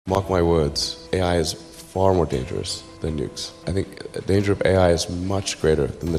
Mark my words, AI is far more dangerous than nukes. I think the danger of AI is much greater than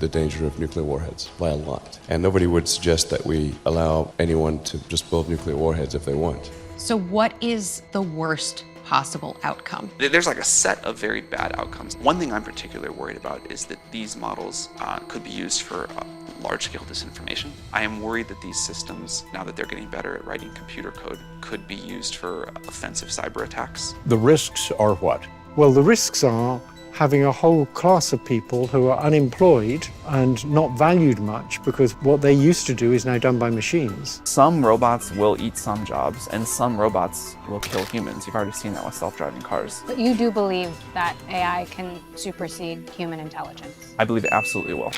the danger of nuclear warheads by a lot. And nobody would suggest that we allow anyone to just build nuclear warheads if they want. So, what is the worst possible outcome? There's like a set of very bad outcomes. One thing I'm particularly worried about is that these models could be used for large scale disinformation. I am worried that these systems, now that they're getting better at writing computer code, could be used for offensive cyber attacks. The risks are what? Well, the risks are having a whole class of people who are unemployed and not valued much because what they used to do is now done by machines. Some robots will eat some jobs, and some robots will kill humans. You've already seen that with self driving cars. But you do believe that AI can supersede human intelligence? I believe it absolutely will.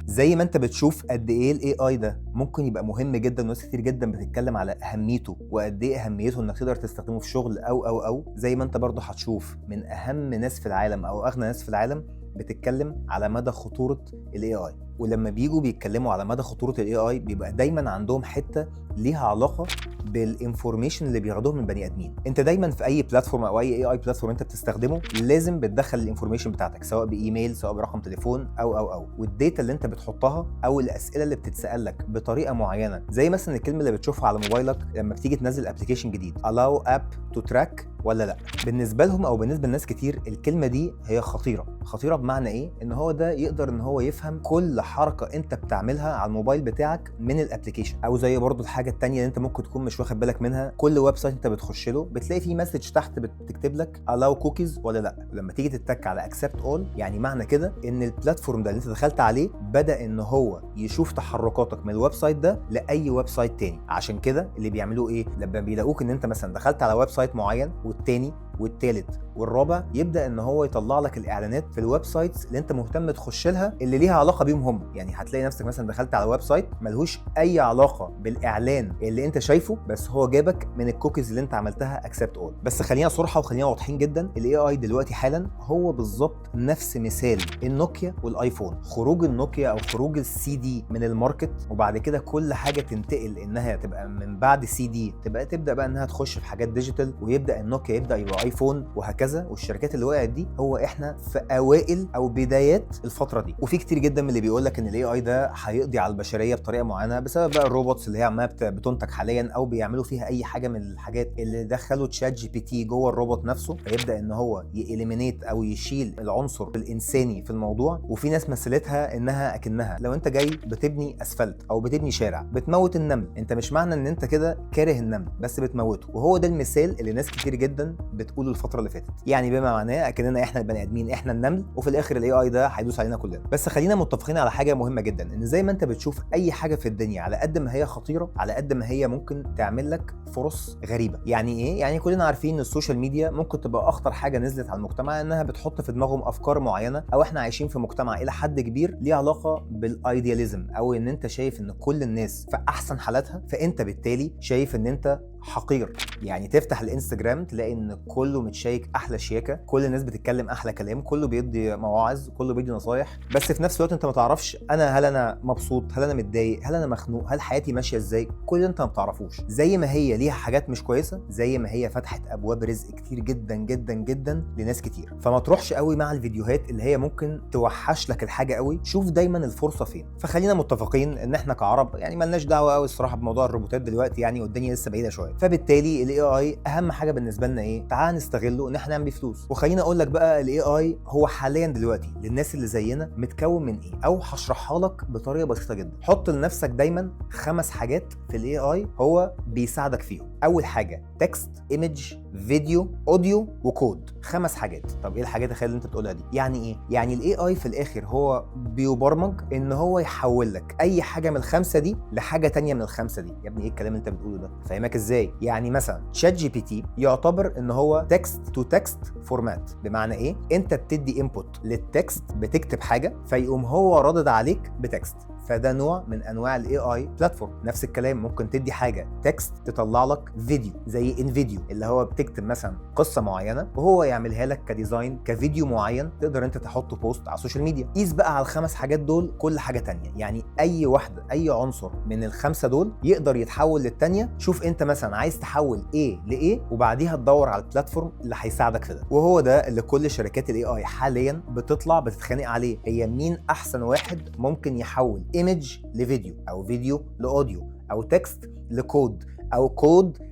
زي ما انت بتشوف قد ايه ال AI ده ممكن يبقى مهم جدا، وناس كتير جدا بتتكلم على اهميته وقد ايه اهميته انك تقدر تستخدمه في شغل او زي ما انت برضه هتشوف من اهم ناس في العالم او اغنى ناس في العالم بتتكلم على مدى خطورة ال AI. ولما بيجوا بيتكلموا على مدى خطورة ال AI، بيبقى دايما عندهم حتة ليها علاقة بال information اللي بياخدوه من بني ادمين. انت دايما في اي platform او اي AI platform انت بتستخدمه، لازم بتدخل ال information بتاعتك، سواء بايميل، سواء برقم تليفون او وال data اللي انت بتحطها او الاسئلة اللي بتتسال لك بطريقة معينه، زي مثلا الكلمة اللي بتشوفها على موبايلك لما بتيجي تنزل application جديد، allow app to track ولا لا. بالنسبة لهم او بالنسبة لناس كتير، الكلمة دي هي خطيره. خطيرة بمعنى ايه؟ ان هو ده يقدر ان هو يفهم كل حركة انت بتعملها على الموبايل بتاعك من ال application. او زي برضو الحاجة التانية اللي انت ممكن تكون مش واخد بالك منها، كل website انت بتخش له بتلاقي فيه message تحت بتكتب لك allow cookies ولا لا. لما تيجي تتك على accept all، يعني معنى كده ان ال platform ده اللي انت دخلت عليه بدا ان هو يشوف تحركاتك من ال website ده لاي website تاني. عشان كده اللي بيعملوه ايه؟ لما بيلاقوك ان انت مثلا دخلت على website معين والتاني والتالت والرابع، يبدا ان هو يطلع لك الاعلانات في ال websites اللي انت مهتم تخش لها اللي ليها علاقة بيهم هم. يعني هتلاقي نفسك مثلا دخلت على website ملهوش اي علاقة بالاعلان اللي انت شايفه، بس هو جابك من الكوكيز اللي انت عملتها accept all. بس خلينا صراحة وخلينا واضحين جدا، ال AI دلوقتي حالا هو بالظبط نفس مثال النوكيا والايفون. خروج النوكيا او خروج السي دي من ال market، وبعد كده كل حاجة تنتقل انها تبقى من بعد سي دي تبقى تبدا بقى انها تخش في حاجات digital، ويبدا النوكيا يبدا يبقى ايفون وهكذا، والشركات اللي وقعت دي، هو احنا في اوائل او بدايات الفترة دي. وفي كتير جدا من اللي بيقول لك ان ال AI ده هيقضي على البشرية بطريقة معينة بسبب بقى ال robots اللي هي عماله بتنتج حاليا، او بيعملوا فيها اي حاجة من الحاجات اللي دخلوا ChatGPT جوه الروبوت نفسه، فيبدا ان هو ي eliminate او يشيل العنصر الانساني في الموضوع. وفي ناس مثلتها انها اكنها لو انت جاي بتبني اسفلت او بتبني شارع، بتموت النمل، انت مش معنى ان انت كده كاره النمل، بس بتموته. وهو ده المثال اللي ناس كتير جدا بتقوله الفترة اللي فاتت، يعني بما معناه اكننا احنا البني ادمين احنا النمل، وفي الاخر ال AI ده هيدوس علينا كلنا. بس خلينا متفقين على حاجة مهمة جدا، ان زي ما انت بتشوف اي حاجة في الدنيا، على قد ما هي خطيرة على قد ما هي ممكن تعمل لك فرص غريبه. يعني ايه؟ يعني كلنا عارفين ان ال social media ممكن تبقى اخطر حاجة نزلت على المجتمع، انها بتحط في دماغهم افكار معينه، او احنا عايشين في مجتمع الى حد كبير ليه علاقة بال idealism، او ان انت شايف ان كل الناس في احسن حالاتها، فانت بالتالي شايف ان انت حقير. يعني تفتح الانستجرام تلاقي ان كله متشيك احلى شياكه، كل الناس بتتكلم احلى كلام، كله بيدي مواعظ، كله بيدي نصايح، بس في نفس الوقت انت ما تعرفش انا هل انا مبسوط، هل انا متضايق، هل انا مخنوق، هل حياتي ماشية ازاي. كل ده انت ما بتعرفوش. زي ما هي ليها حاجات مش كويسه، زي ما هي فتحت ابواب رزق كتير جدا جدا جدا لناس كتير. فما تروحش قوي مع الفيديوهات اللي هي ممكن توحش لك الحاجة قوي، شوف دايما الفرصة فين. فخلينا متفقين ان احنا كعرب يعني مالناش دعوه قوي الصراحة بموضوع الروبوتات دلوقتي يعني، والدنيا لسه بعيدة شويه. فبالتالي ال AI اهم حاجة بالنسبة لنا ايه؟ تعال نستغله ان احنا نعمل بيه فلوس. وخليني اقول لك بقى ال AI هو حاليا دلوقتي للناس اللي زينا متكون من ايه، او هشرحها لك بطريقة بسيطة جدا. حط لنفسك دايما خمس حاجات في ال AI هو بيساعدك فيهم. اول حاجة text، image، video، audio و code. خمس حاجات. طب ايه الحاجات الخيال اللي انت بتقولها دي؟ يعني ايه؟ يعني ال AI في الاخر هو بيبرمج ان هو يحول لك اي حاجة من الخمسة دي لحاجة تانية من الخمسة دي. يا ابني ايه الكلام اللي انت بتقوله ده؟ فاهمك ازاي؟ يعني مثلا ChatGPT يعتبر ان هو text to text format. بمعنى ايه؟ انت بتدي input لل text، بتكتب حاجة فيقوم هو رادد عليك ب text. فده نوع من انواع ال AI platform. نفس الكلام ممكن تدي حاجة text تطلع لك فيديو زي InVideo، اللي هو بتكتب مثلا قصة معينة وهو يعملها لك ك design كفيديو معين تقدر انت تحطه post على ال social media. قيس بقى على الخمس حاجات دول كل حاجة تانية، يعني اي واحدة اي عنصر من الخمسة دول يقدر يتحول للتانيه. شوف انت مثلا عايز تحول ايه لايه وبعديها تدور على ال platform اللي هيساعدك في ده. وهو ده اللي كل شركات ال AI حاليا بتطلع بتتخانق عليه، هي مين احسن واحد ممكن يحول image لفيديو او فيديو ل audio او text ل code او كود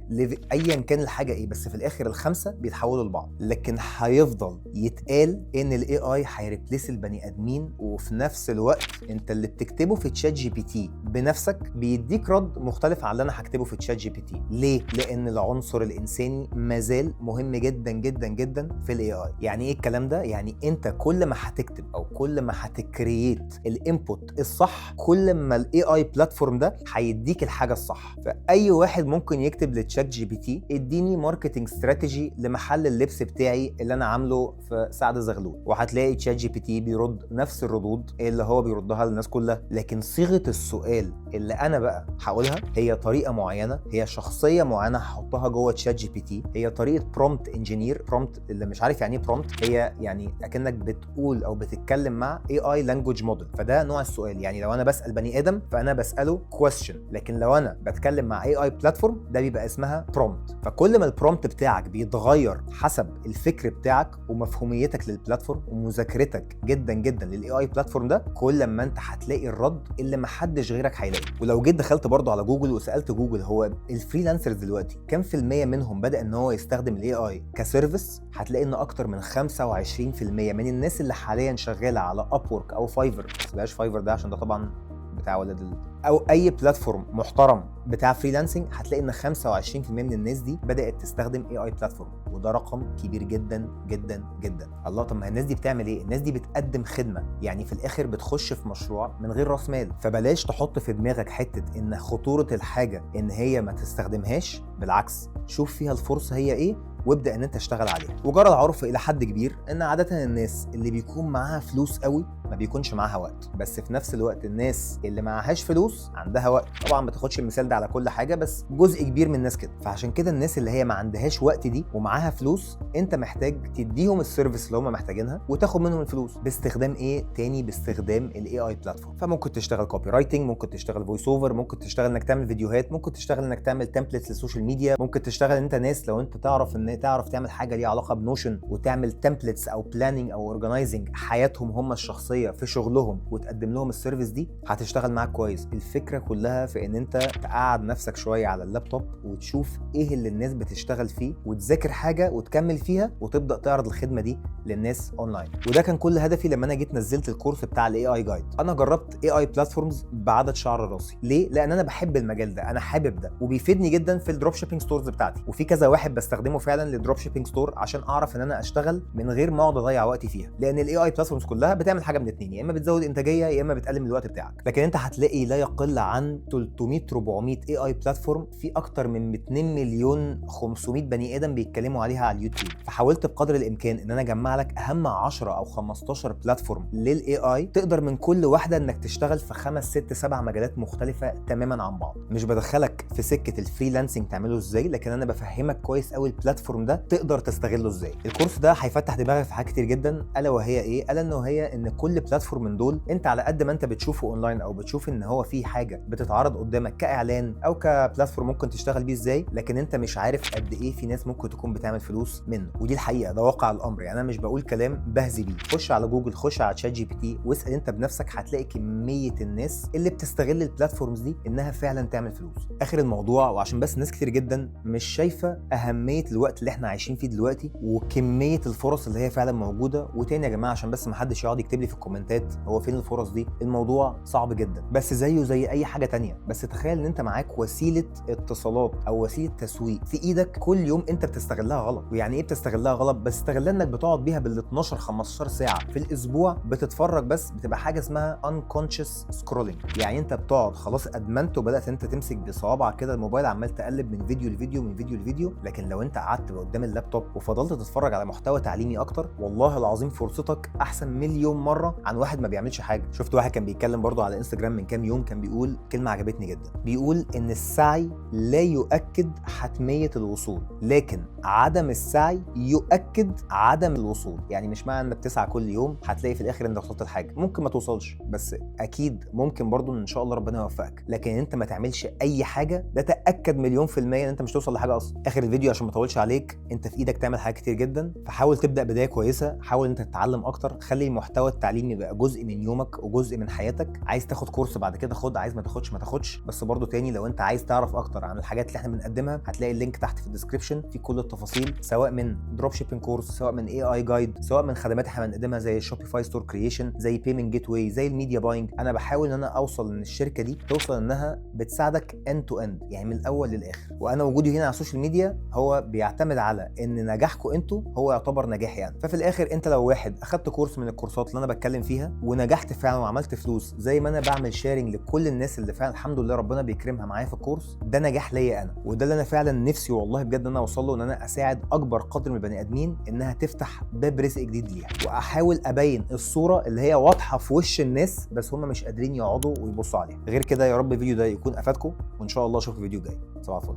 ايا كان الحاجة ايه، بس في الاخر الخمسة بيتحولوا لبعض. لكن هيفضل يتقال ان ال AI هي replace البني ادمين، وفي نفس الوقت انت اللي بتكتبه في ChatGPT بنفسك بيديك رد مختلف عن اللي انا هكتبه في ChatGPT. ليه؟ لان العنصر الانساني مازال مهم جدا جدا جدا في ال AI. يعني ايه الكلام ده؟ يعني انت كل ما هتكتب او كل ما هت create ال input الصح، كل ما ال AI platform ده هيديك الحاجة الصح. فاي واحد ممكن يكتب ل ChatGPT اديني marketing strategy لمحل اللبس بتاعي اللي انا عامله في سعد زغلول، وهتلاقي ChatGPT بيرد نفس الردود اللي هو بيردها للناس كلها. لكن صيغة السؤال اللي انا بقى هقولها هي طريقه معينة، هي شخصية معينة هحطها جوه ChatGPT، هي طريقه prompt engineer. prompt اللي مش عارف يعني ايه prompt، هي يعني اكنك بتقول او بتتكلم مع AI language model. فده نوع السؤال، يعني لو انا بسال بني ادم فانا بساله question، لكن لو انا بتكلم مع AI platform ده بيبقى اسمها prompt. فكل ما ال prompt بتاعك بيتغير حسب الفكر بتاعك ومفهوميتك لل platform ومذاكرتك جدا جدا لل AI platform ده، كل ما انت هتلاقي الرد اللي محدش غيرك هيلاقيه. ولو جيت دخلت برضو على جوجل وسالت جوجل هو ال freelancers دلوقتي كام في المية منهم بدا ان هو يستخدم ال AI ك service، هتلاقي ان اكتر من 25% من الناس اللي حاليا شغالة على Upwork او Fiverr، بس بلاش Fiverr ده عشان ده طبعا بتاع ولاد او اي platform محترم بتاع freelancing، هتلاقي ان 25% من الناس دي بدات تستخدم AI platform، وده رقم كبير جدا جدا جدا. الله، طب ما الناس دي بتعمل ايه؟ الناس دي بتقدم خدمة، يعني في الاخر بتخش في مشروع من غير راس مال. فبلاش تحط في دماغك حتة ان خطورة الحاجة ان هي ما تستخدمهاش، بالعكس شوف فيها الفرصة هي ايه وابدا ان انت تشتغل عليها. وجرى العرف الى حد كبير ان عادة الناس اللي بيكون معاها فلوس قوي ما بيكونش معاها وقت، بس في نفس الوقت الناس اللي معهاش فلوس عندها وقت. طبعا ما تاخدش المثال ده على كل حاجة، بس جزء كبير من الناس كده. فعشان كده الناس اللي هي ما عندهاش وقت دي ومعاها فلوس، انت محتاج تديهم ال service اللي هم محتاجينها وتاخد منهم الفلوس. باستخدام ايه تاني؟ باستخدام ال AI platform. فممكن تشتغل copywriting، ممكن تشتغل voice over، ممكن تشتغل انك تعمل فيديوهات، ممكن تشتغل انك تعمل templates لل social media، ممكن تشتغل انت ناس لو انت تعرف ان تعرف تعمل حاجة ليها علاقة ب Notion وتعمل templates او planning او organizing حياتهم هم الشخصية في شغلهم وتقدم لهم ال service دي، هتشتغل معاك كويس. الفكرة كلها في ان انت تقعد نفسك شوية على اللابتوب وتشوف ايه اللي الناس بتشتغل فيه وتذاكر حاجة وتكمل فيها وتبدا تعرض الخدمة دي للناس اونلاين. وده كان كل هدفي لما انا جيت نزلت الكورس بتاع ال AI guide. انا جربت AI platforms بعدد شعر راسي. ليه؟ لان انا بحب المجال ده، انا حابب ده وبيفيدني جدا في ال dropshipping stores بتاعتي، وفي كذا واحد بستخدمه فعلا لل dropshipping store عشان اعرف ان انا اشتغل من غير ما اقعد اضيع وقتي فيها. لان ال AI platforms كلها بتعمل حاجة من اتنين، يا اما بتزود انتاجية يا اما بتقلل من الوقت بتاعك. لكن انت هتلاقي لا يقل عن 300 400 AI platform في اكتر من 2 مليون 500 بني ادم بيتكلموا عليها على اليوتيوب. فحاولت بقدر الامكان ان انا اجمع لك اهم 10 او 15 platform لل AI، تقدر من كل واحدة انك تشتغل في 5 6 7 مجالات مختلفة تماما عن بعض. مش بدخلك في سكة ال freelancing تعمله ازاي، لكن انا بفهمك كويس قوي ال platform ده تقدر تستغله ازاي. الكورس ده هيفتح دماغك في حاجات كتير جدا، الا وهي ايه؟ الا انه هي ان كل platform من دول انت على قد ما انت بتشوفه اونلاين او بتشوف ان هو فيه حاجة بتتعرض قدامك كاعلان او ك platform ممكن تشتغل بيه ازاي، لكن انت مش عارف قد ايه في ناس ممكن تكون بتعمل فلوس منه. ودي الحقيقة، ده واقع الامر. يعني انا مش بقول كلام بهزي بيه. خش على جوجل، خش على ChatGPT واسال انت بنفسك، هتلاقي كمية الناس اللي بتستغل ال platforms دي انها فعلا تعمل فلوس. اخر الموضوع، وعشان بس ناس كتير جدا مش شايفه اهمية الوقت اللي احنا عايشين فيه دلوقتي وكمية الفرص اللي هي فعلا موجودة. وتاني يا جماعة عشان بس ما حدش يقعد يكتب لي في الكومنتات هو فين الفرص دي، الموضوع صعب جدا بس زيه زي اي حاجة تانية. بس تخيل ان انت معاك وسيلة اتصالات او وسيلة تسويق في ايدك كل يوم انت بتستغلها غلط. ويعني ايه بتستغلها غلط؟ بتستغلها انك بتقعد بيها بال 12 15 ساعة في الاسبوع بتتفرج، بس بتبقى حاجة اسمها unconscious scrolling. يعني انت بتقعد خلاص ادمنت وبدات انت تمسك بصوابعك كده الموبايل عمال تقلب من فيديو لفيديو من فيديو لفيديو. لكن لو انت قعدت قدام اللابتوب وفضلت تتفرج على محتوى تعليمي اكتر، والله العظيم فرصتك احسن مليون مرة عن واحد ما بيعملش حاجه. شفت واحد كان بيتكلم برضو على انستجرام من كام يوم، كان بيقول كلمة عجبتني جدا، بيقول ان السعي لا يؤكد حتمية الوصول، لكن عدم السعي يؤكد عدم الوصول. يعني مش معنى انك تسعى كل يوم هتلاقي في الاخر انك وصلت لحاجه، ممكن ما توصلش، بس اكيد ممكن برضو ان شاء الله ربنا يوفقك. لكن انت ما تعملش اي حاجه، ده تاكد 1,000,000% ان انت مش توصل لحاجة اصلا. اخر الفيديو عشان ما اطولش عليك، انت في ايدك تعمل حاجات كتير جدا، فحاول تبدا بداية كويسه، حاول انت تتعلم اكتر، خلي المحتوى التعليمي يبقى جزء من يومك وجزء من حياتك. عايز تاخد كورس بعد كده خد، عايز ما تاخدش ما تاخدش. بس برضو تاني لو انت عايز تعرف اكتر عن الحاجات اللي احنا بنقدمها هتلاقي ال link تحت في ال description في كل التفاصيل، سواء من dropshipping course، سواء من AI guide، سواء من خدمات احنا بنقدمها زي Shopify store creation، زي payment gateway، زي ال media buying. انا بحاول ان انا اوصل ان الشركة دي توصل انها بتساعدك end to end، يعني من الاول للاخر. وانا وجودي هنا على ال social media هو بيعتمد على ان نجاحكم انتوا هو يعتبر نجاحي انا. ففي الاخر انت لو واحد اخدت كورس من الكورسات اللي انا بتكلم فيها ونجحت فعلا وعملت فلوس زي ما انا بعمل sharing لكل الناس اللي فعلا الحمد لله ربنا بيكرمها معايا في الكورس ده، نجاح ليا انا. وده اللي انا فعلا نفسي والله بجد ان انا اوصل له، ان انا اساعد اكبر قدر من البني ادمين انها تفتح باب رزق جديد ليها، واحاول ابين الصورة اللي هي واضحة في وش الناس بس هم مش قادرين يقعدوا ويبصوا عليها. غير كده يا رب الفيديو ده يكون افادكم، وان شاء الله اشوفكم في فيديو جاي. صباح الفل.